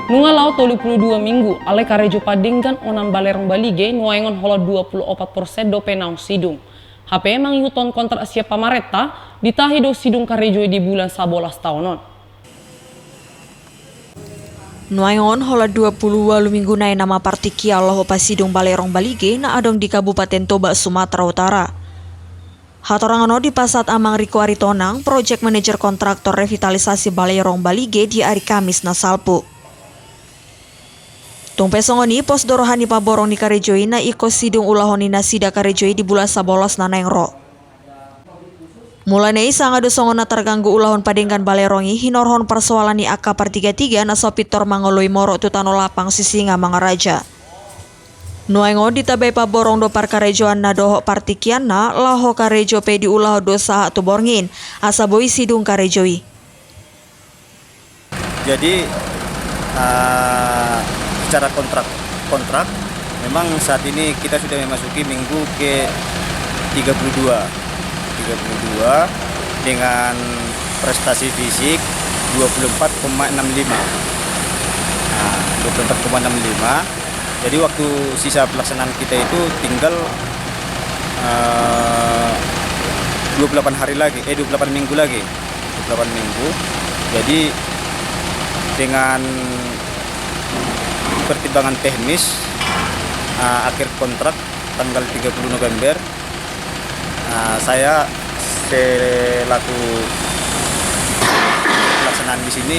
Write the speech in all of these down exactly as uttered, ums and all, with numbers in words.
Nunga laho tolu pulu dua minggu, alai karejo padenggan onan Balerong Balige nuaeng on holan dua pulu opat persen dope naung sidung. Hape mangihuthon kontrak sian pamarenta, ditahi do sidung karejo i di bulan sabolas taon on. Nuaeng on holan dua pulu ualu minggu nai nama partingkian laho pasidung Balerong Balige na adong di Kabupaten Toba, Sumatera Utara. Hatorangan on dipasahat Amang Riko Aritonang, project manager kontraktor revitalisasi Balerong Balige di ari Kamis na salpu. Tung pe songon i pos do roha ni paborong ni karejo i na ingkon sidung ulahon ni nasida karejo i di bulan sabolas na naeng ro. Mulana i sanga do songon na targanggu ulahon padenggan Balerong i hinorhon parsoalan ni angka partigatiga na so pintor mangoloi moro tu tano lapang Sisingamangaraja. Nuaeng on ditabai paborong do parkarejoanna dohot partingkianna laho karejo pe diulahon do sahat tu borngin asa boi sidung karejo i. Jadi, eh, secara kontrak, kontrak, memang saat ini kita sudah memasuki minggu ke tiga puluh dua. Tiga puluh dua dengan prestasi fisik dua puluh empat koma enam lima. Nah, dua puluh empat koma enam lima. Jadi, waktu sisa pelaksanaan kita itu tinggal, eh, dua puluh delapan hari lagi, eh, dua puluh delapan minggu lagi. Dua puluh delapan minggu. Jadi, dengan pertimbangan teknis, eh, akhir kontrak tanggal tiga puluh November, eh, saya selaku pelaksanaan di sini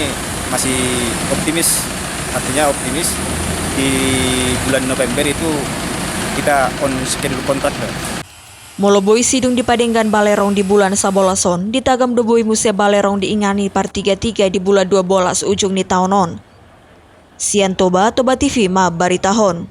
masih optimis. Artinya optimis di bulan November itu kita on schedule kontrak, Bang. Molo boi sidung dipadenggan Balerong di bulan sabolas on, ditagam do boi muse Balerong diingani partigatiga di bulan dua bolas ujung ni taon on. Sian Toba, Toba T V mambaritahon.